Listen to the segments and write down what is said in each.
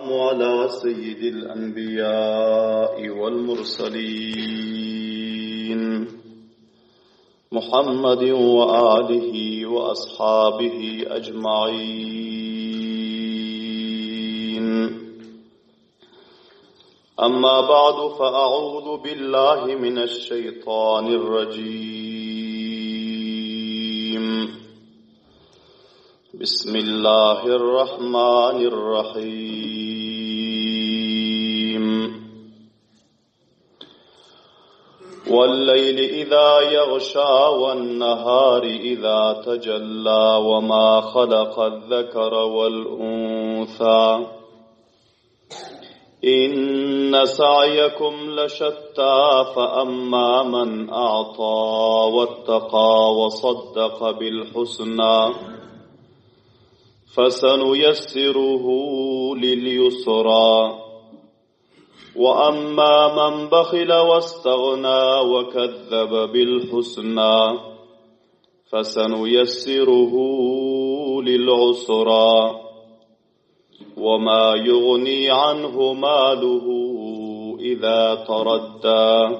والسلام على سيد الأنبياء والمرسلين محمد وآله وأصحابه أجمعين أما بعد فأعوذ بالله من الشيطان الرجيم بسم الله الرحمن الرحيم والليل إذا يغشى والنهار إذا تجلى وما خلق الذكر والأنثى إن سعيكم لشتى فأما من أعطى واتقى وصدق بالحسنى فسنيسره لليسرى وأما من بخل واستغنى وكذب بالحسنى فسنيسره للعسرى وما يغني عنه ماله إذا تردى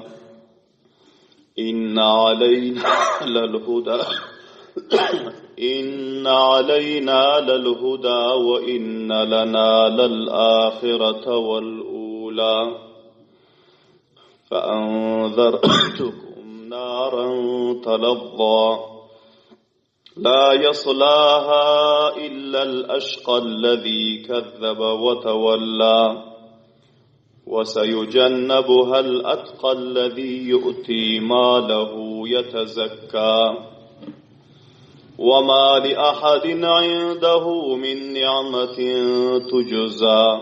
إن علينا للهدى إن علينا للهدى وإن لنا للآخرة والأولى فأنذرتكم نارا تلظى لا يصلاها إلا الأشقى الذي كذب وتولى وسيجنبها الأتقى الذي يؤتي ماله يتزكى وما لأحد عنده من نعمة تجزى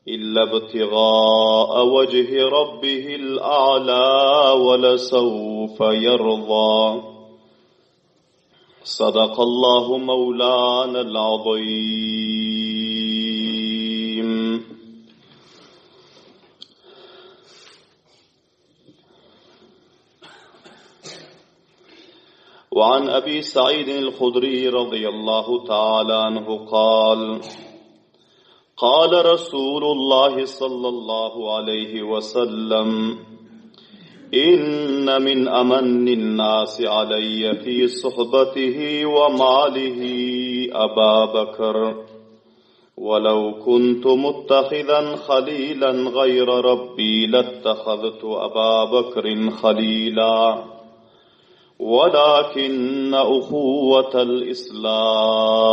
إلا ابتغاء وجه ربه الأعلى ولسوف يرضى صدق الله مولانا العظيم وعن أبي سعيد الخدري رضي الله تعالى عنه قال قال رسول الله صلى الله عليه وسلم إن من أمن الناس علي في صحبته وماله أبا بكر ولو كنت متخذا خليلا غير ربي لاتخذت أبا بكر خليلا ولكن أخوة الإسلام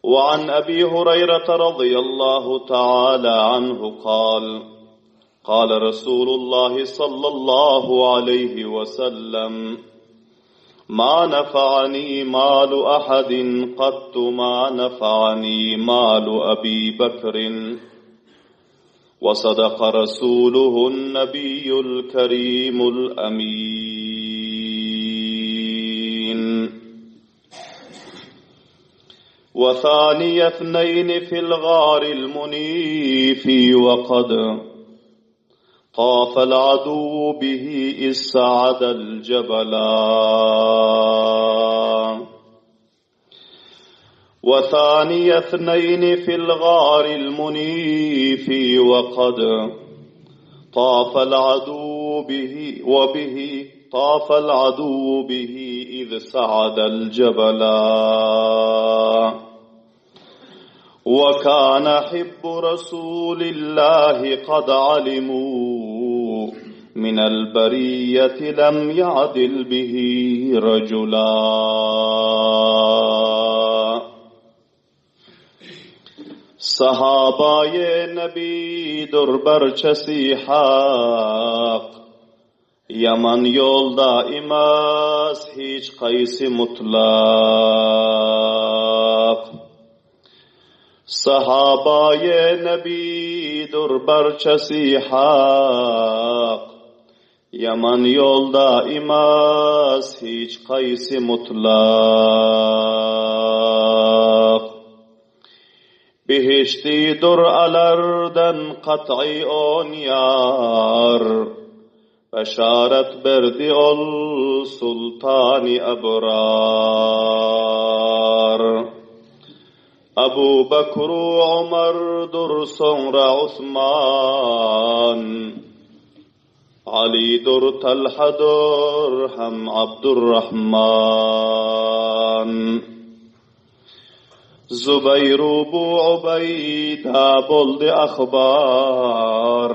وعن أبي هريرة رضي الله تعالى عنه قال قال رسول الله صلى الله عليه وسلم ما نفعني مال أحد قط ما نفعني مال أبي بكر وصدق رسوله النبي الكريم الأمين وثاني اثنين في الغار المنيف وقد طاف العدو به إذ سعد الجبلا وثاني اثنين في الغار المنيف وقد طاف العدو به وبه طاف العدو به إذ سعد الجبلا وكان حب رسول الله قد علموا من البرية لم يعدل به رجلا صحابای نبی در برچسی حق Ýaman ýolda imas hiç kaýsy mutlak. Sahabaýy Nebidur barçasy hak. Ýaman ýolda imas hiç kaýsy mutlak. Behişdi dur alardan kat'y on ýar. Beşaret berdi ol sultany ebrar. Abu Bakr Omardyr soňra Osman. Alydyr Talhadyr hem Abdurrahman. Zubaýr bu Ubaýda boldy ahbar.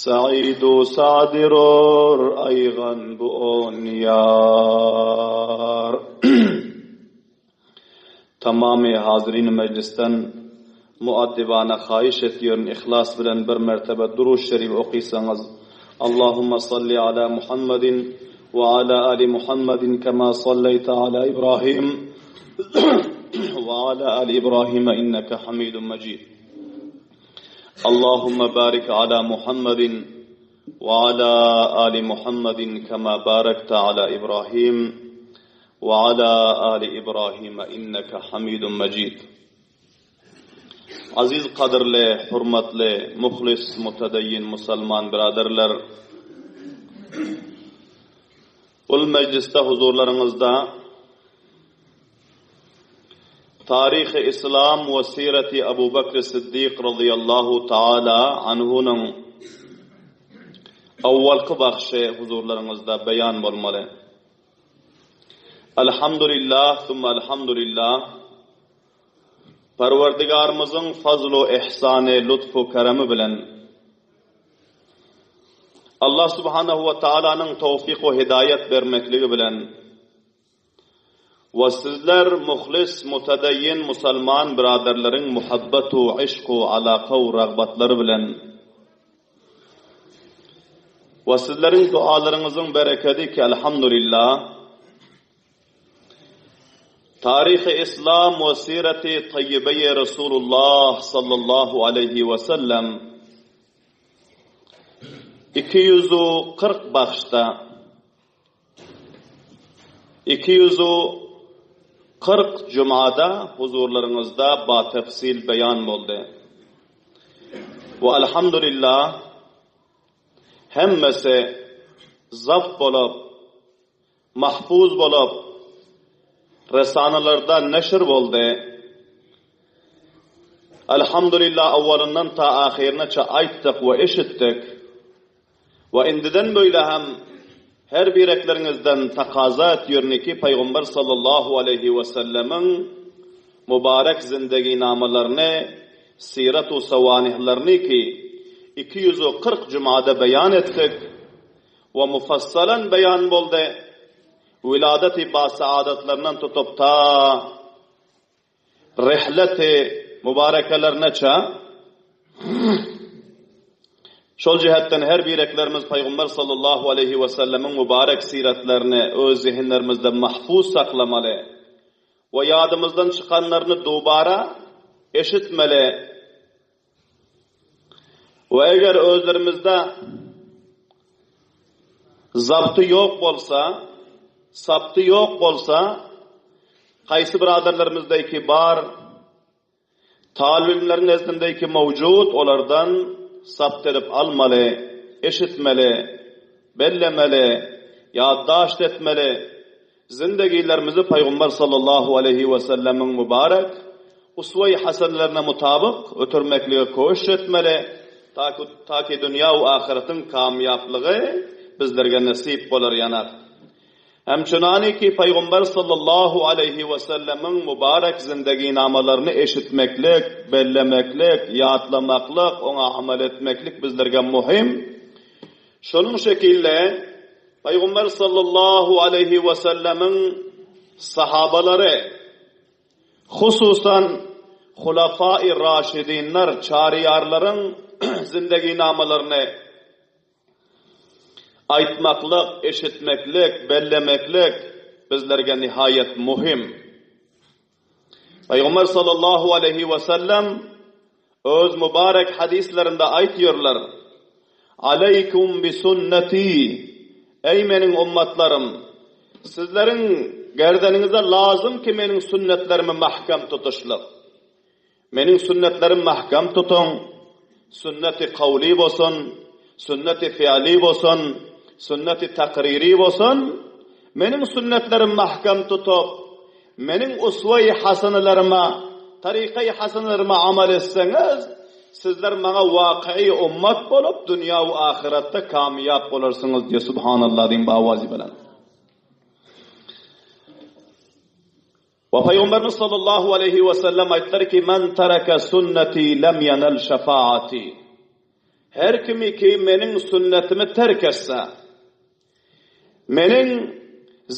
Said-u Sadiror aýgan bu on ýar. Tamamy hazyrin mejlisden muaddibana haýyş etýärin yhlas bilen bir mertebe Durud şerif okysaňyz Allahumma salli ala Muhammedin we ala ali Muhammedin kema salleýte ala Ibrahim we ala ali Ibrahim inneke Hamidun Mejid. Allahumma barik ala Muhammedin we ala ali Muhammedin kema barakte ala Ibrahim we ala ali Ibrahim inneke Hamidun Mejid. Aziz gadyrly, hurmatly, muhlis, mutedeyyin musalman biraderler! Ul mejlisde huzurlaryňyzda Taryhy Islam we Sireti Abu Bekri Siddik razyýallahu taala anhunyň awwalky bagşy huzurlaryňyzda beýan bolmaly. Elhamdülillah, summa elhamdülillah. Perwerdigarymyzyň fazl-u ihsany, lutf-u keremi bilen Allah subhanahu we taalanyň towfyk-u hidaýat bermekligi bilen we sizler muhlis, mutedeyyin musalman biraderleriň muhabbet-u yşk-u alaka-u ragbatlary bilen we sizleriň dualaryňyzyň berekedi ki elhamdülillah Taryhy Yslam we Sireti Taýýibeýi Resulullah sallallahu aleýhi we sellem 240 bagşda 240 jumada huzurlaryňyzda batefsil beýan boldy. We alhamdulillah hemmesi zabt bolup Mahfuz bolup, resanalarda neşir boldy. Elhamdülillah awwalyndan ta ahyrynaça aýtdyk we eşitdik. We indiden beýle hem her birekleriňizden takaza etýärin ki Pygamber sallallahu aleýhi we sellemiň mübarek zindeginamalaryny, sirat u sawanihlerini ki 240 jumada beýan etdik. We mufassalan beýan boldy, Wiladeti ba-saadatlaryndan tutup ta rihleti mübarekelerine-çe. Şol jihetden her bireklerimiz Pygamber sallallahu aleýhi we sellemiň mübarek siratlaryny öz zehinlerimizde mahfuz saklamaly we ýadymyzdan çykanlaryny dubara eşitmeli. We eger özlerimizde zapty ýok bolsa, sapty ýok bolsa, haýsy byradarlarymyzdaki bar, talyp-ylymlaryň nezdindeki mawjud, olardan sapt edip almaly, eşitmeli, bellemeli, ýaddaşt etmeli. Zindegilerimizi Pygamber sallallahu aleýhi we sellemiň mübarek uswe-i hasenelerine mutabyk ötürmeklige köşüş etmeli, taki dünýä we ahyretiň kamýaplygy bizlerge nesip bolar ýanar. Hemçünaniki Pygamber sallallahu aleýhi we sellemiň mübarek zindeginamalaryny eşitmeklik, bellemeklik, ýatlamaklyk, oňa amal etmeklik bizlerge muhim. Şonuň şekilde Pygamber sallallahu aleýhi we sellemiň sahabalary, hususan Hulafai Raşidinler, çaryýarlaryň zindeginamalaryny aýtmaklyk, eşitmeklik, bellemeklik bizlerge nihaýat muhim. Pygamber sallallahu aleýhi we sellem öz mübarek hadyslarynda aýtýarlar, Aleýkum bi sunneti, Eý meniň ummatlarym, sizleriň gerdeniňize lazym ki meniň sünnetlerimi mähkem tutuşlyk. Meniň sünnetlerim mähkem tutuň, sünneti kawly bolsun, sünneti fi'li bolsun, sünneti takriri bolsun, meniň sünnetlerim mähkem tutup, meniň uswe-i haseneleryma. tarykaýy hasenlerime amal etseňiz, sizler maňa wakyýy ummat bolup, dünýä we ahyretde kamyýap bolarsyňyz diýýär. Subhanallah diýiň bu awazy bilen. We Pygamberimiz sallallahu aleýhi we sellem aýtdylar ki, Men tereke sünneti lem yenel şefaati. Her kimi ki meniň sünnetimi terk etse, meniň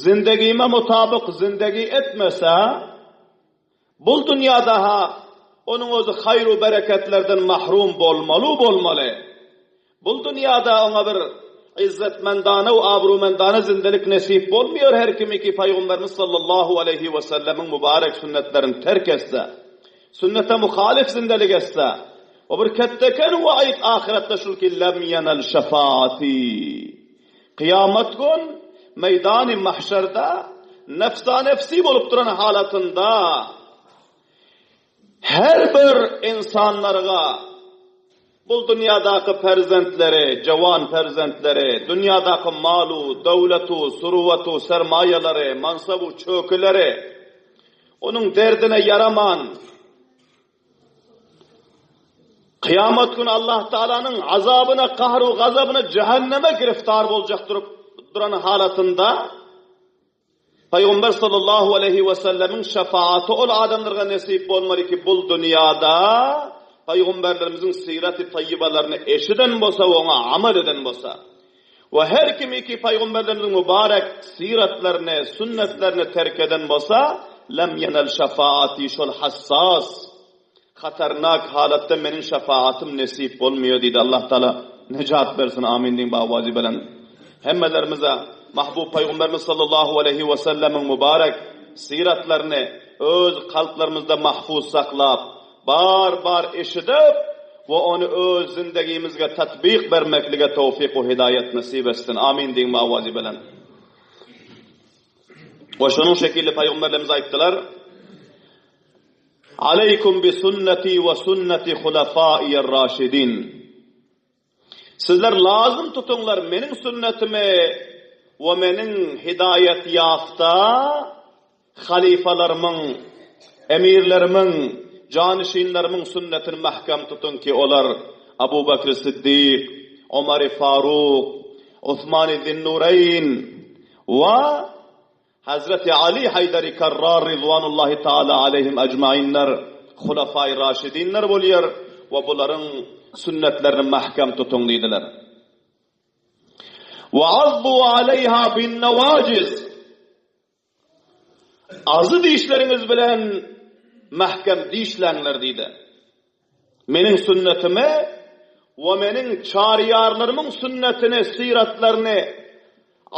zindegime mutabyk zindegi etmese, bul dünýada-ha onuň özi haýr-u bereketlerden mahrum bolmalu bolmaly. Bul dünýada oňa bir izzetmendana we abrumendana zindelik nesip bolmaýar her kimi ki Pygamberimiz sallallahu aleýhi we sellemiň mübarek sünnetlerini terk etse, sünnete muhalif zindelik etse, o bir ketdeken waid ahyretde şul ki lem yenel şefaati. Kyýamat gün meýdany mahşerde nefsa nefsi bolup duran halatynda her bir insanlarga Bul dünýadaky perzentleri, jawan perzentleri, dünýadaky malu, döwletu, surwatu, sermaýalary, mansabu, çökileri onuň derdine ýaraman, kyýamat güni Allah Taalanyň azabyna, kahru gazabyna, jähenneme giriftar boljak durup duran halatynda Pygamber sallallahu aleýhi we sellemiň şefaaty ol adamlarga nesip bolmaly ki bul dünýada pygamberlerimiziň syraty taýýybalaryny eşiden bolsa we oňa amal eden bolsa. We her kimi ki pygamberlerimiziň mübarek syratlaryny, sünnetlerini terk eden bolsa, lem yenel şefaati şol hassas, hatarnak halatda meniň şefaatym nesip bolmaýar diýdi. Allah Taala nejat bersin amin diýiň bawazy bilen. Hemmelerimize mahbub Pygamberimiz sallallahu aleýhi we sellemiň mübarek syratlaryny öz kalplarymyzda mahfuz saklap, bar-bar eşidip we ony öz zindegimizge tatbyk bermeklige towfyk we hidaýat nesip etsin. Amin diýiň bawazy bilen. We şonuň şekilli Pygamberlerimiz aýtdylar, Aleýkum bi sünneti we sünneti hulefaiýer raşidin. Sizler lazym tutuňlar meniň sünnetimi we meniň hidaýat ýafta halyfalarymyň, emirlerimiň, janyşinlerimiň sünnetini mähkem tutuň ki olar Abu Bekr Siddik, Omar Faruk, Osman Zinnureýn we Hezreti Aly Haýdary Karrar Rizwanullahi Taala aleýhim ejmainler Hulafai Raşidinler bolýar we bularyň sünnetlerini mähkem tutuň diýdiler. Wa azzu aleýha bin nawajiz Azy dişleriňiz bilen mähkem dişläňler diýdi. Meniň sünnetimi we meniň çaryýarlarymyň sünnetini, syratlaryny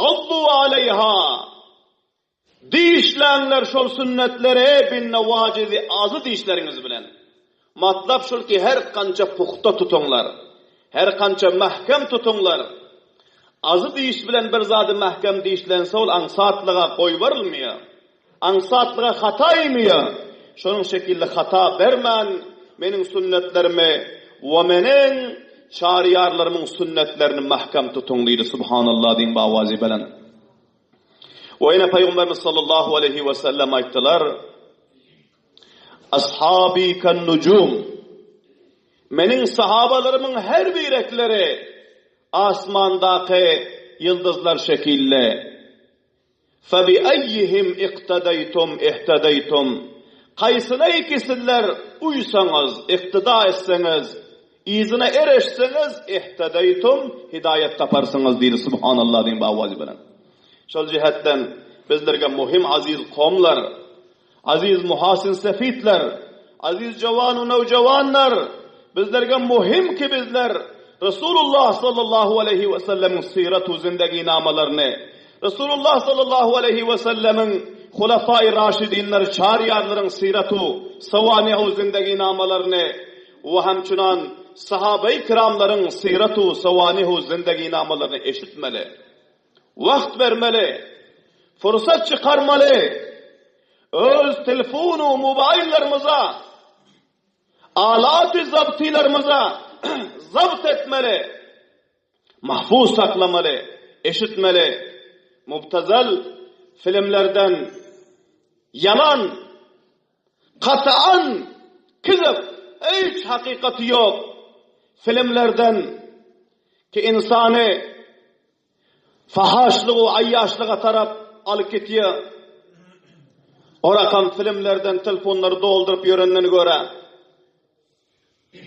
azzu aleýha dişläňler şol sünnetleri bin-newajizi azy dişleriňiz bilen. Matlap şul ki her kança puhta tutuňlar, her kança mähkem tutuňlar. Azy diş bilen bir zady mähkem dişlense ol aňsatlyga goýberilmeýär. Aňsatlyga hata iýmeýär. Şonuň şekilli hata bermän, meniň sünnetlerimi we meniň çaryýarlarymyň sünnetlerini mähkem tutuň diýdi. Subhanallah diýiň bu awazy bilen. We ýene Pygamberimiz sallallahu aleýhi we sellem aýtdylar, Ashabi kan-nujum. Meniň sahabalarymyň her birekleri asmandaky ýyldyzlar şekilli. Febi'eyyihim iktedeýtum ihtedeýtum, Kaýsyna ki sizler uýsaňyz, iktyda etseňiz, yzyna ereşseňiz, ihtedeýtum, hidaýat taparsyňyz diýdi. Subhanallah diýiň bu awazy bilen. Şol jihetden bizlerge muhim aziz komlar, aziz muhasin sefitler, aziz jawan u nowjawanlar, bizlerge muhim ki bizler Resulullah sallallahu aleýhi we sellemiň syrat u zindeginamalaryny, Resulullah sallallahu aleýhi we sellemiň Hulafai Raşidinler çaryýarlaryň syrat u sawani u zindeginamalaryny we hemçünan sahabeýi kiramlaryň syrat u sawani u zindeginamalaryny eşitmeli. Wagt bermeli. Fursat çykarmaly. Öz telefon u mobaýllarymyza Alaty zabtylarymyza zabt etmeli, mahfuz saklamaly, eşitmeli. Mubtazal filmlerden ýalan, kataan. Kizip, hiç hakykaty ýok filmlerden ki ynsany fahaşlyga we aýýaşlyga tarap alyp gitýär. Orakam filmlerden telefonlary dolduryp ýörenden görä,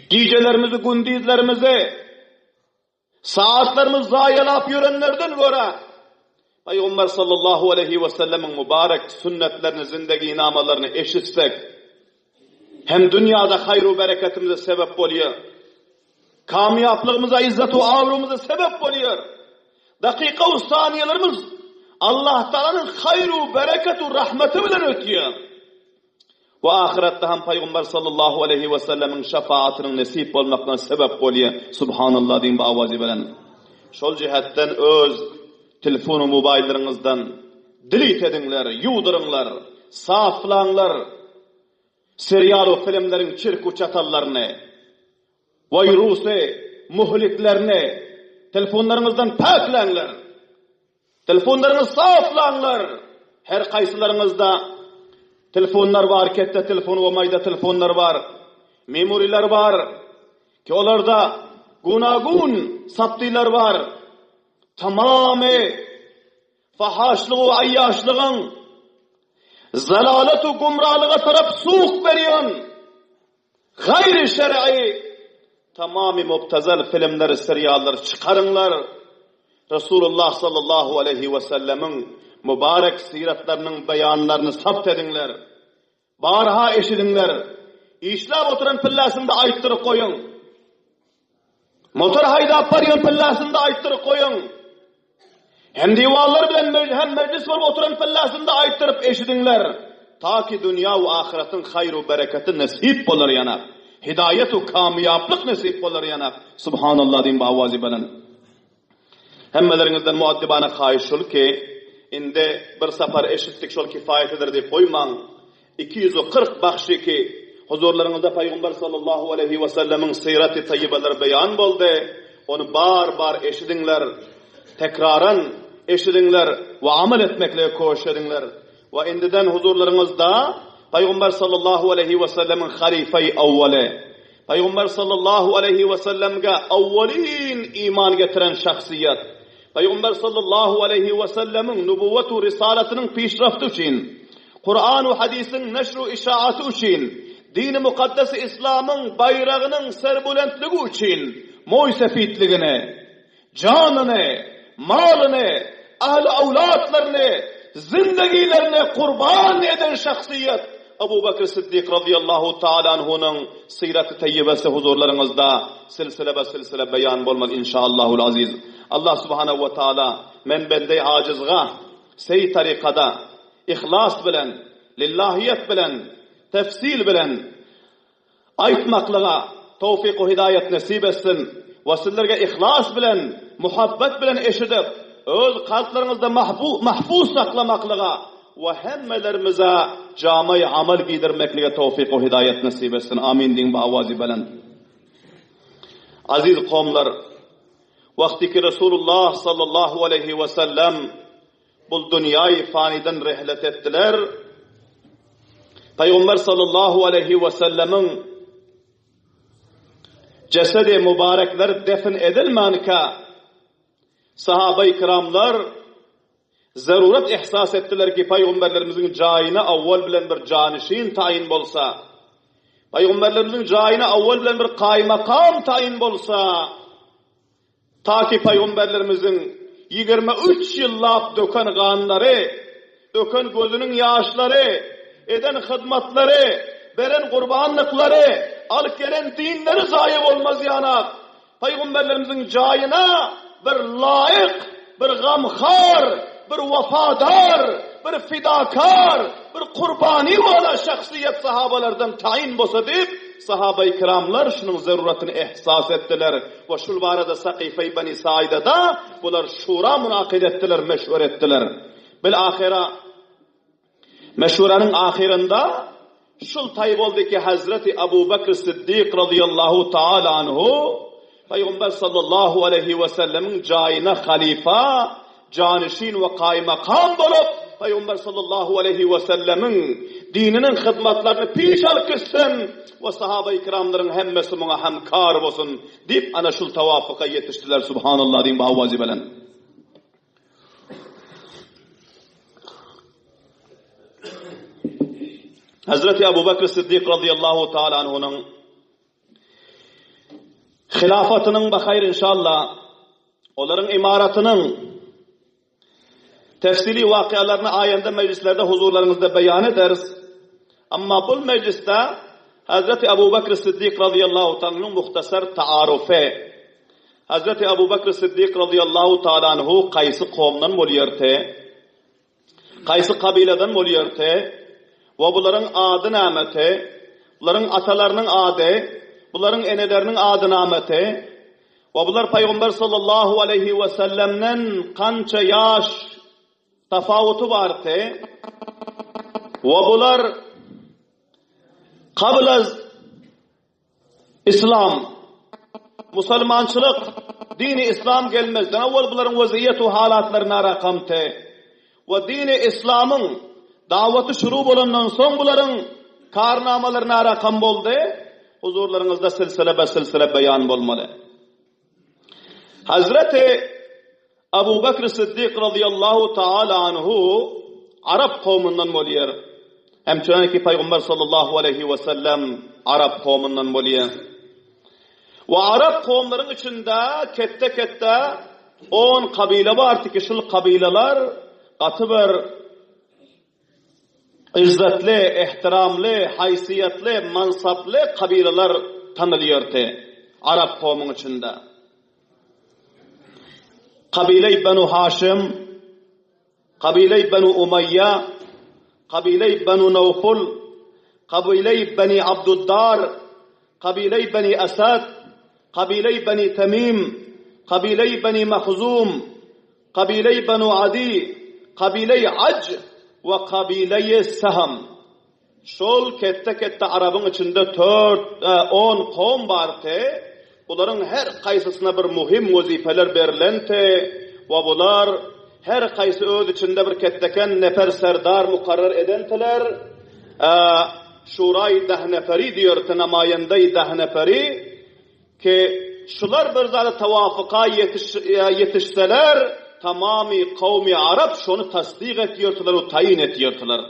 gijelerimizi, gündizlerimizi Saatlarymyzy zaýalap ýörenlerden görä, Pygamber sallallahu aleýhi we sellemiň mübarek sünnetlerini, zindeginamalaryny eşitsek, hem dünýäde haýr-u bereketimize sebep bolýar, kamýaplygymyza, yzzet-u abrumyza sebep bolýar. Dakyka we saniýelerimiz Allah Tagalanyň haýr-u bereket-u rahmeti bilen ötýär. We ahyretde hem Pygamber sallallahu aleýhi we sellemiň şefaatiniň nesip bolmaklygyna sebep bolýar. Subhanallah diýiň bu awazy bilen. Şol jihetden öz telefon we mobaýllaryňyzdan delete ediňler, ýuwduryňlar, saflaňlar serial we filmleriň çirk we çatallaryny, wirusy, muhliklerini telefonlaryňyzdan päkläňler. Telefonlaryňyzy saflaňlar! Her kaýsylaryňyzda telefonlar bar, ketde telefon we maýda telefonlar bar, memoriler bar, ki olarda guna-gun sapdylar bar. Tamamy fahaşlygy we aýýaşlygyň zalalat we gumralyga tarap suk berýän gaýry şer'i tamamy mubtazel filmleri, seriallary çykaryňlar. Resulullah sallallahu aleýhi we sellemiň mübarek syratlarynyň beýanlaryny sabt ediňler. Barha eşidiňler. Işläp oturan pillasynda aýtdyryp goýuň. Motor haýdap barýan pillasynda aýtdyryp goýuň. Hem diwarlar bilen hem mejlis bolup oturan pillasynda aýtdyryp eşidiňler. Ta ki dünýä we ahyratyň haýr we bereketi nesip bolar ýana. Hidaýet we kamýaplyk nesip bolar ýana. Subhanallah diýiň bu awazy bilen. Hemmeleriňizden muaddibana haýyş şul ki, indi bir sapar eşitdik şol kifaýet eder diýip goýmaň. 240 bagşy ki, huzurlaryňyzda Pygamber sallallahu aleýhi we sellemiň syraty taýýybalary beýan boldy. Ony bar-bar eşidiňler, tekraran eşidiňler we amal etmeklige koşuş ediňler. We indiden huzurlaryňyzda Pygamber sallallahu aleýhi we sellemiň halyfai awwaly, Pygamber sallallahu aleýhi we sellemge awwalin iman getiren şahsyýet, Pygamber sallallahu aleýhi we sellemiň nubuwwet we risalatynyň pişrafty üçin, Kuran we hadysyň neşr we işaaty üçin, dini mukaddesi islamyň baýragynyň serbulentligi üçin moý-sepitligini, janyny, malyny, ähli-öwlatlaryny, zindegilerini gurban eden şahsyýet Abu Bekr Siddik razyýallahu taala anhunyň syraty taýýybesi huzurlaryňyzda silsile-be-silsile beýan bolmaly inşaallahul aziz. Allah subhanahu we taala men bendeý ajyzga seý tarykada yhlas bilen, lillahiýet bilen, tefsil bilen, Aýtmaklyga towfyk-u hidaýat nesip etsin we sizlerge yhlas bilen, muhabbet bilen eşidip, öz kalplaryňyzda mahfuz saklamaklyga we hemmelerimize jamaýy amal giydirmeklige towfyk-u hidaýat nesip etsin. Amin diýiň bu awazy belent. Aziz kowumlar, wagtyky Resulullah sallallahu aleýhi we sellem Bul dünýäi fanydan rehlet etdiler. Pygamber sallallahu aleýhi we sellemiň jesedi mübarekleri defn edilmänkä sahabeý kiramlar zarurat ihsas etdiler ki pygamberlerimiziň jaýyna awwal bilen bir janyşin taýyn bolsa, pygamberlerimiziň jaýyna awwal bilen bir kaýmakam taýyn bolsa, Ta ki pygamberlerimiziň 23 ýyllap döken ganlary, döken gözüniň ýaşlary, eden hyzmatlary, beren gurbanlyklary, alyp gelen dinleri zaýa bolmaz ýanak, pygamberlerimiziň jaýyna bir laýyk, bir gamhar, bir wepadar, bir fidakar, bir kurbany bolan şahsyýet sahabalardan taýyn bolsa diýip, sahabaýy kiramlar şunuň zeruratyny ihsas etdiler we şul barada Sakyfeý Beni Saidada bular şura munakyt etdiler, meşwere etdiler. Bil ahyra Meşweranyň ahyrynda şul taý boldy ki, Hazreti Abu Bekr Siddik razyýallahu taala anhu Pygamber sallallahu aleýhi we sellemiň jaýyna halyfa, janyşin we kaýmakam bolup. Pygamber sallallahu aleýhi we sellemiň dininiň hyzmatlaryny piş alyp gitsin we sahaba-i kiramlaryň hemmesi muňa hemkar bolsun diýip ana şul tawafyka ýetişdiler subhanallah diýiň bu awazy bilen. Hazreti Abu Bakr Siddik radiyallahu taala anhunyň Hilafatynyň bahaýr inşallah olaryň imaratynyň tefsili wakyalaryny aýanda mejlislerde huzurlaryňyzda beýan ederis. Amma bul mejlisde Hazreti Abu Bakr Siddik radiyallahu taala muhtasar taarufy Hazreti Abu Bakr Siddik radiyallahu taala anhu kaýsy kowumdan bolýardy? Kaýsy kabyladan bolýardy? We bularyň ady nämeti? Bularyň atalarynyň ady, bularyň eneleriniň ady nameti? We bular Pygamber sallallahu aleýhi we sellemden kança ýaş tapawuty bardy? We bular kabla Islam, musulmançylyk, dini islam gelmezden owal bularyň weziýet we halatlary narakamty we dini islamyň dawaty şuru bolandan soň bularyň karnamalary narakam boldy, huzurlaryňyzda silsile be silsile beýan bolmaly. Hazreti Abu Bekr Siddik radiyallahu taala anhu Arap kowmundan bolýar. Hem çünki Pygamber sallallahu aleyhi we sellem Arap kowmundan bolýar. We Arap kowumlaryň içinde ketde-ketde 10 kabile bardy ki, şul kabileler gaty bir Yzzetli, ehtiramly, haýsyýetli, mansaply kabylalar tanylýardy arap kowumyň içinde. Kabyleý Benu Haşym, kabyleý Benu Umaýýa, kabyleý Benu Nawful, kabyleý Beni Abduddar, kabyleý Beni Esed, kabyleý Beni Temim, kabyleý Beni Mahzum, Kabileýi Banu Adi, kabileýi Aj we kabileýi Saham. Şol ketde-ketde arabyň içinde tört, on kowum bardy. Bularyň her kaýsysyna bir muhim wezipeler berlenti we bular her kaýsy öz içinde bir ketdeken nefer serdar mukarrar edentiler. Şuraýy dahneferi diýerdi, namaýendeýi dahneferi. Ki, şular bir zada tawafyka ýetişseler, tamamy kowmy arap şony tassyk etýärdiler we taýyn etýärdiler.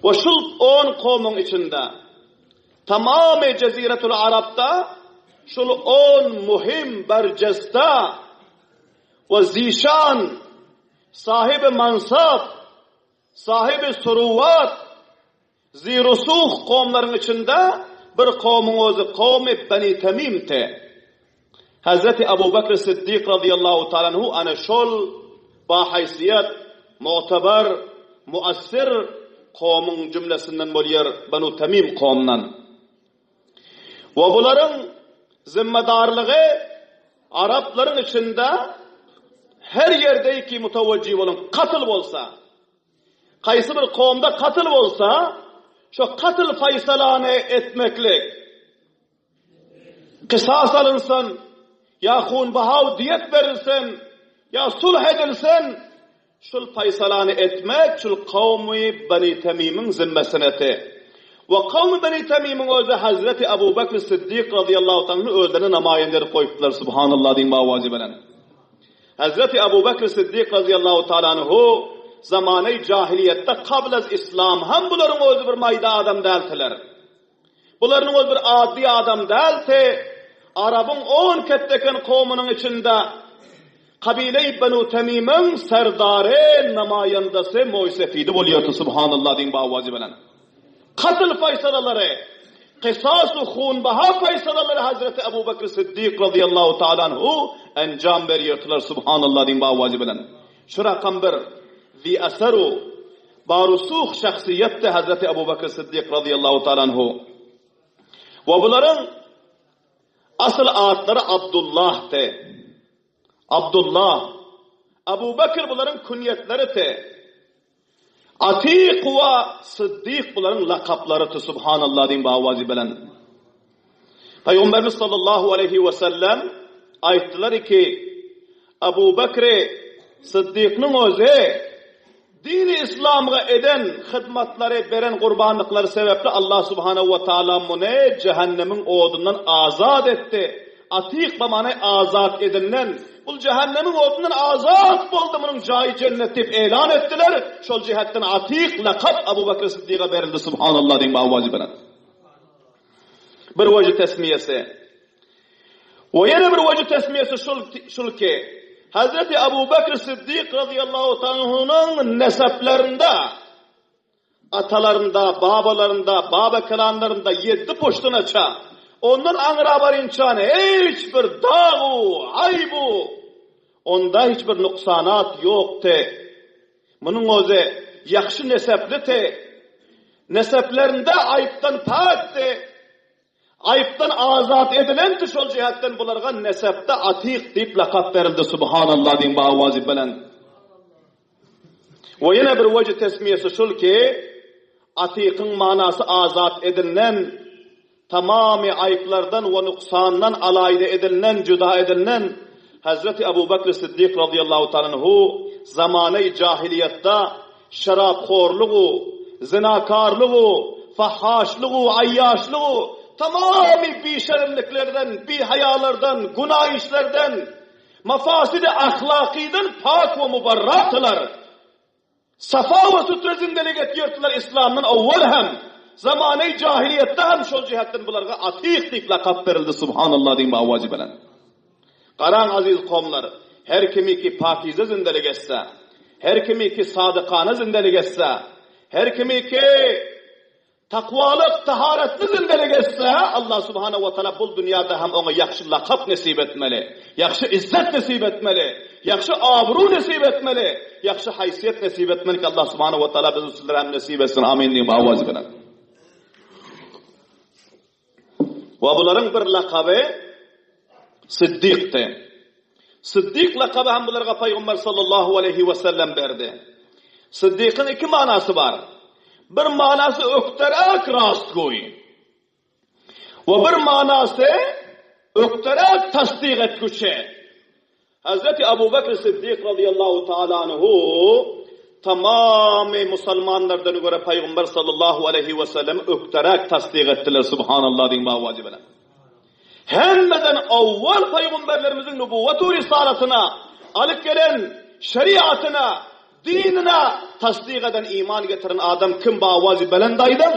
We şul on kowmuň içinde, tamamy Jeziretul Arapda şul on muhim berjesta we zişan sahibi mansap, sahibi suruwat, Zi-rusuh kowumlaryň içinde bir kowumyň özi kowmy Beni Temimdi. Hezreti Abu Bekr Siddik razyýallahu taala anhu ana şol bahaýsyýet, mu'tabar, muassir kowumyň jümlesinden bolýar, Benu Temim kowumyndan. We bularyň zimmedarlygy araplaryň içinde her ýerdeýki mutawajjih bolan katl bolsa, Kaýsy bir kowumda katyl bolsa, şo katyl faýsalany etmeklik, kysas alynsyn, ýa hunbahaw diýet berilsin, ýa sulh edilsin, şul faýsalany etmek şul kowmy Beni Temimiň zimmesineti. We kowmy Beni Temimiň özi Hazreti Abu Bekr Siddik razyýallahu taala anhu özlerine namaýende edip goýupdylar, subhanallah diýiň bawazy bilen. Hezreti Abu Bekr Siddik razyýallahu taala anhu zamany jahiliýetde kabl az islam hem bularyň özi bir maýda adam däldiler. Bularyň özi bir addy adam däldi. Arabyň on ketdeken kowmunyň içinde kabile-i Benu Temimiň serdary, namaýandasy, moýsefidi bolýardy, subhanallah diýiň bawazy bilen. Katl faýsalalary, kysas we hunbaha faýsalalary Hazreti Abu Bekr Siddik razyýallahu taala anhu enjam berýärdiler, subhanallah diýiň bawazy bilen. Şu rakam bir zi eser u barusuh şahsyýetdi Hazreti Abu Bekr Siddik razyýallahu taala anhu. We bularyň asyl atlary Abdullahdy. Abdullah, Abu Bekr bularyň künýetleridi. Atyk we Syddyk bularyň lakaplarydy Subhanallah diýiň bawazy bilen. Pygamberimiz sallallahu aleýhi we sellem aýtdylar ki, Abu Bekri. Syddykynyň özi dini yslamga eden hyzmatlary, beren gurbanlyklary sebäpli Allah subhanahu we taala muny jähennemiň odundan azat etdi. Atyk bamany azat edilnen. Bul jähennemiň odundan azat boldy, munuň jaýy jennet diýip elan etdiler. Şol jihetden Atyk lakap Abu Bekr Syddyga berildi. Subhanallah diýiň bi awazy belent. Bir wejhi tesmiýesi. We ýene bir wejhi tesmiýesi şul, şul ki, Hazreti Abu Bekr Siddik razyýallahu taala neseplerinde, atalarynda, babalarynda, baba kelanlarynda ýeddi puştunaça, ondan aňra barynçan hiç bir dagu, aýbu, onda hiç bir nuksanat ýokdy. Munuň özi ýagşy neseplidi. Neseplerinde aýypdan päkdi. Aýypdan azat edilendi şol jihetden bularga nesepde Atyk diýip lakap berildi Subhanallah diýiň bi awazy belent. We ýene bir weji tesmiýesi şul ki, Atykyň manasy azat edilnen, tamamy aýyplardan we nuksandan alaýda edilnen, juda edilnen, Hazreti Abu Bekr Siddik razyýallahu taala anhu zamany jahiliýetde şeraphorlugu, zynakarlygu, fahaşlygu, aýýaşlygu, tamamy bişeremliklerden, bihaýalardan, günah işlerden, mafasidi ahlakydan pak we mubarradylar. Safa we sütre zindelik etýärdiler islamdan owwal hem, zamany jahiliýetde hem şol jihetden bularga Atyk diýip lakap berildi Subhanallah diýiň bi awazy belent. Garaň aziz kowumlar, her kimiki pakize zindelik etse, her kimiki sadykana zindelik etse, her kimiki Takwalyk, taharatly zindelik etse, Allah subhanahu we taala bul dünýäde hem oňa ýagşy lakap nesip etmeli, ýagşy yzzet nesip etmeli, ýagşy abru nesip etmeli, ýagşy haýsyýet nesip etmeli ki, Allah subhanahu we taala bizi sizlere hem nesip etsin. Amin diýiň awazy bilen. We bularyň bir lakaby Siddikdi. Siddik lakaby hem bularga Pygamber sallallahu aleýhi we sellem berdi. Siddikiň iki manasy bar. Bir manasy ökderäk rastgoý. We bir manasy ökderäk tasdyk etgüçi. Hazreti Abu Bekr Siddik razyýallahu taala anhu tamamy musulmanlardan görä Pygamber sallallahu aleýhi we sellemi ökderäk tasdyk etdiler. Subhanallah diýiň bi bilen. Hemmeden owwal pygamberlerimiziň nubuwwat we risalatyna, alyp gelen şeriatyna, dinine tasdyk eden, iman getiren adam kim bu awazy belent aýdyň?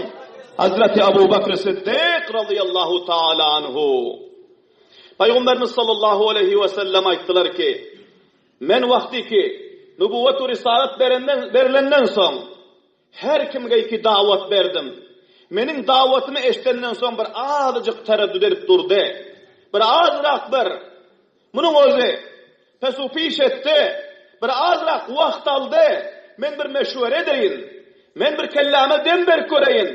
Hazreti Abu Bekr Siddik razyýallahu taala anhu. Pygamberimiz sallallahu aleýhi we sellem aýtdylar ki, Men wagty ki nubuwwat we risalat berenden berilenden soň Her kimge iki dawat berdim. Meniň dawatymy eşidenden soň bir azajyk tereddüt edip durdy. Bir azrak bir, munuň özi, pesu-piş etdi. Bir azrak wagt aldy. Men bir meşwere edeýin. Men bir kelläme dem berip göreýin.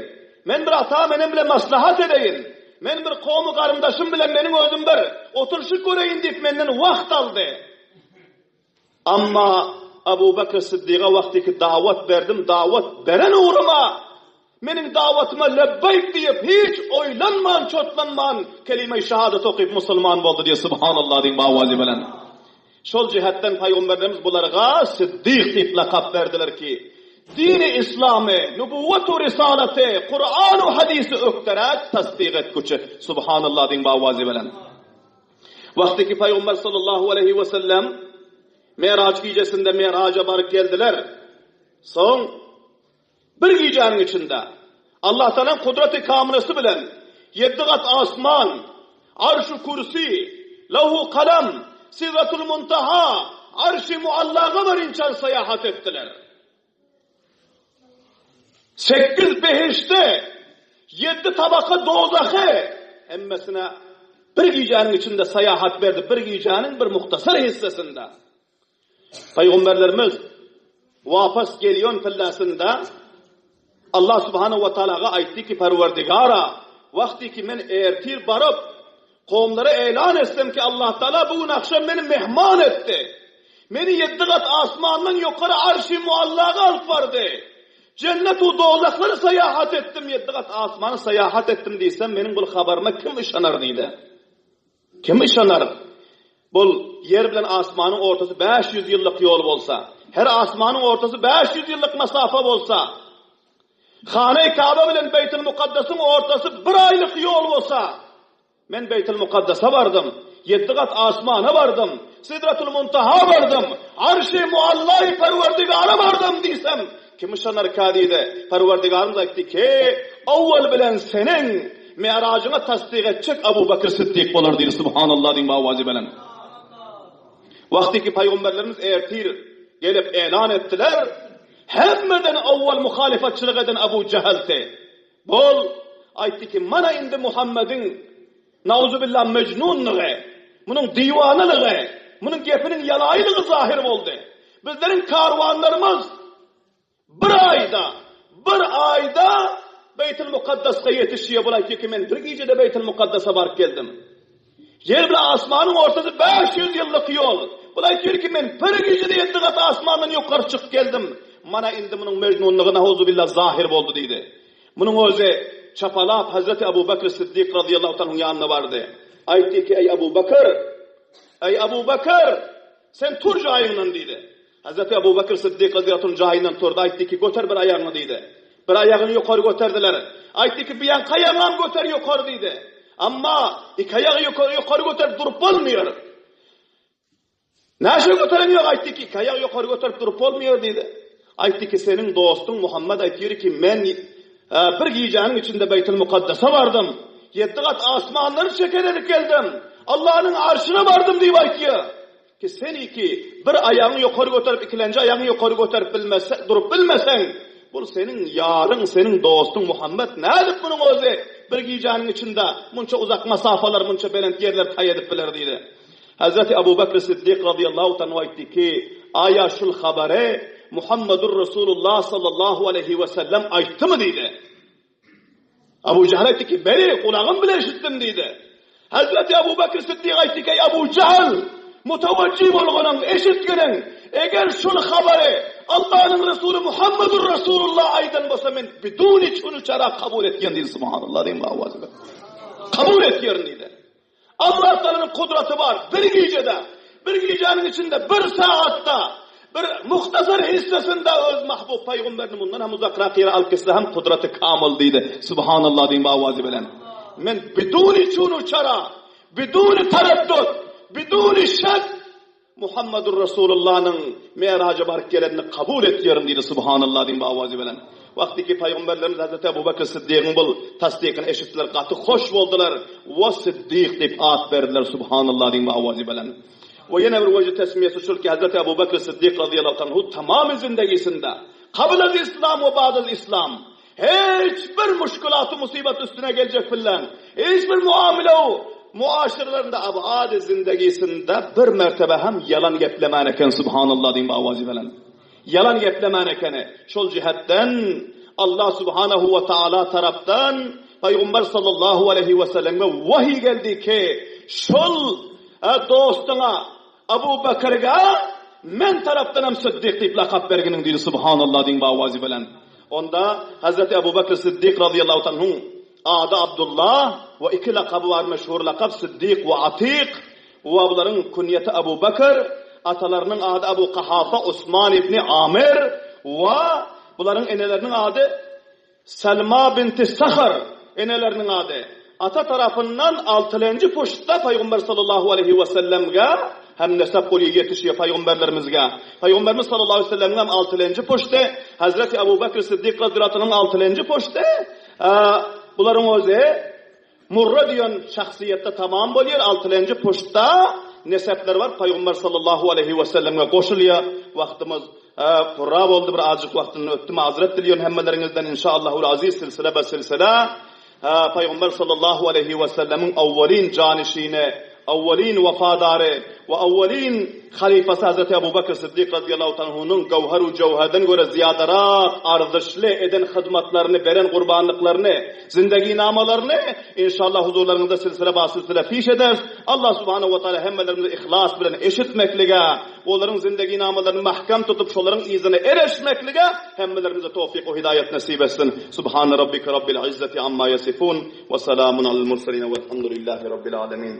Men bir atam-enem bilen maslahat edeýin. Men bir kowmy-garyndaşym bilen meniň özüm bir oturyşyp göreýin diýip menden wagt aldy. Amma Abu Bekr Siddiga wagtyky dawat berdim, dawat beren ugruma meniň dawatyma lebbeýk diýip hiç oýlanman, çotlanman kelime-i şehadet okyp musulman boldy diýip Subhanallah diýiň bawazy bilen. Şol jihetden pygamberlerimiz bularga Siddik diýip lakap berdiler ki, dini islamy, nubuwwat-u risalaty, Kur'an-u hadysy ökderäk tasdyk etgüçi Subhanallah diýiň bawazy bilen. Wagty ki Pygamber sallallahu aleýhi we sellem Meraç gijesinde Meraja baryp geldiler. Soň bir gijäniň içinde Allah Taalanyň kudraty kamylysy bilen ýeddi gat asman, arş-u kürsi, lawhu kalam, sidratul muntaha, arşy muallaga barynça syýahat etdiler. Sekiz behişdi, ýeddi tabaka dowzahy hemmesine bir gijäniň içinde syýahat berdi, bir gijäniň bir muhtasar hissesinde. Pygamberlerimiz wapas gelýän pillasynda Allah subhanahu wa taalaga aýtdy ki, Perwerdigara, wagty ki men ertir baryp, Kowumlara eýlan etsem ki, Allah Taala bu gün agşam meni mehman etdi. Meni ýeddi gat asmandan ýokary Arşy Muallaga alyp bardy. Jennet u dowzahlary saýahat etdim, ýeddi gat asmany saýahat etdim diýsem, meniň bul habaryma kim yşanar diýdi. Kim yşanar? Bul ýer bilen asmanyň ortasy 500 ýyllyk ýol bolsa, her asmanyň ortasy 500 ýyllyk masafa bolsa, Hana-i Kaba bilen Beýtil Mukaddasyň ortasy bir aýlyk ýol bolsa, Men Beýtil Mukaddasa bardym, ýeddi gat asmana bardym, Sidratul Muntaha bardym, Arşy Muallaý Perwerdigara bardym diýsem, kim yşanarka diýdi. Perwerdigarymyz aýtdy ki, Owwal bilen seniň Mi'rajyňy tassyk etjek Abu Bekr Siddik bolar diýdi. Subhanallah diýiň owazy bilen. Wagty ki pygamberlerimiz ertir gelip elan etdiler, hemmeden owwal muhalyfatçylyk eden Abu Jahldy. Bol, aýtdy ki, mana indi Muhammediň, nauzubillah, mejnunlygy, munuň diwanalygy, munuň gepiniň ýalaýylygy zahyr boldy. Bizleriň karwanlarymyz bir aýda, bir aýda Beýtil Mukaddasga ýetişýär. Bul aýtdy ki, men bir gijede Beýtil Mukaddasa baryp geldim. Ýer bilen asmanyň ortasy 500 ýyllyk ýol. Bul aýtýar ki, men bir gijede ýedi gat asmandan ýokary çykyp geldim. Mana indi munuň mejnunlygy nauzubillah zahyr boldy diýdi. Munuň özi çapalap Hazreti Abu Bekr Siddik razyýallahu taala ýanyna bardy. Aýtdy ki, eý Abu Bekr, eý Abu Bekr, sen tur jaýyňdan diýdi. Hazreti Abu Bekr Siddik razyýallahu anh jaýyndan turdy, aýtdy ki, göter bir aýagyňy diýdi. Bir aýagyny ýokary göterdiler. Aýtdy ki, bir ýaňky aýagyňam göter ýokary diýdi. Amma iki aýagy ýokary ýokary göterip durup bolmaýar. Näşe göteren ýok aýtdy ki, iki aýagy ýokary göterip durup bolmaýar diýdi. Aýtdy ki, seniň dostuň Muhammed aýtýar ki, men bir gijäniň içinde Beýtil Mukaddasa bardym. Ýedi gat asmanlary çekeledip geldim. Allah'yň arşyna bardym diýip aýtýar. Ki sen iki, bir aýagyňy ýokary göterip, ikilenji aýagyňy ýokary göterip bilmese, durup bilmeseň, bul seniň ýaryň, seniň dostuň Muhammet nädip munuň özi bir gijäniň içinde munça uzak masafalar, munça belent ýerler taý edip biler diýdi. Hazreti Abu Bekr Siddik razyýallahu taala aýtdy ki, Aýa şul habary Muhammedur Resulullah sallallahu aleýhi we sellem aýtdymy diýdi. Abu Jahl aýtdy ki, Beri, gulagym bilen eşitdim diýdi. Hazreti Abu Bekr Siddik aýtdy ki, Abu Jahl, mutawajjih bolganyň, eşitginiň, eger şul habary Allah'yň Resuly Muhammedur Resulullah aýdan bolsa men biduni çunu çara kabul etýän diýdi. Subhanallah diýip awazy. Kabul etýärin diýdi. Allah Taalanyň kudraty bar. Bir gijede, bir gijäniň içinde bir saatda bir muhtasar hissesinde öz mahbub pygamberini mundan hem uzakrak ýere alyp gitse hem kudraty kamyl diýdi. Subhanallah diýip awazy bilen. Men biduni çunu çara, biduni taraddud, biduni şek Muhammedur Resulullanyň Miraja baryp gelenini kabul etýärin diýdi Subhanallah diýip awazy bilen. Wagty ki pygamberlerimiz Hazreti Abu Bekr Siddigiň bul tasdykyny eşitdiler, gaty hoş boldular. Wa Siddik diýip at berdiler Subhanallah diýip awazy bilen. We ýene bir wejhi tesmiýesi şul ki Hazreti Abu Bekr Siddik razyýallahu anhu tamamy zindegisinde kablal islam we ba'dal islam Hiç bir muşkulaty musybat üstüne geljek bilen, hiç bir muamele muaşiralarynda abad zindegisinde bir mertebe hem ýalan geplemän eken subhanallah diýip awazy bilen. Ýalan geplemän ekeni. Şol jihetden Allah subhanahu we taala tarapdan Peygamber sallallahu aleyhi ve selleme vahiy geldi ki şol dostuňa Abu Bekirge men tarapdan hem Siddik diýip lakap berginiň diýdi subhanallah diýip awazy bilen. Onda Hazreti Abu Bekr Siddik razyýallahu anhuň ady Abdullah we iki lakaby bar meşhur lakap Siddik we Atyk we bularyň kunýeti Abu Bekr, atalarynyň ady Abu Kahafa Osman ibn Amir we bularyň eneleriniň ady Salma binti Sahr eneleriniň ady. Ata tarapyndan altylenji puştda Pygamber sallallahu aleýhi we sellemge hem nesep bolýar ýetişýär pygamberlerimizge. Pygamberimiz sallallahu aleýhi we sellemiň hem altylenji puşty, Hazreti Abu Bekr Siddik razyýallahu anhuň altylenji puşty. Bularyň özi Murra diýen şahsyýetde tamam bolýar, altylenji puştda nesepleri bar Pygamber sallallahu aleýhi we sellemge goşulýar. Wagtymyz purra boldy bir azjyk wagtyndan ötdi mazeret dilýän hemmeleriňizden inşaallahul aziz silsile be silsile. Pygamber sallallahu aleýhi we sellemiň awwalyn janyşyny, awwalyn wepadary we awwalyn halypasy Hazreti Abu Bekr Siddik razyýallahu anhunyň göwher u jöwherden görä zyýadarak arzyşly eden hyzmatlaryny, beren gurbanlyklaryny, zindeginamalaryny inşallah huzurlaryňyzda silsile ba silsile piş ederis. Allah subhanahu we taala hemmelerimizi yhlas bilen eşitmeklige, olaryň zindeginamalaryny mahkem tutup şolaryň yzyna ereşmeklige hemmelerimize towfyk we hidaýat nesip etsin. Subhane rabbike rabbil izzeti amma ýesifun we selamun alel murselin welhamdulillahi rabbil alemin.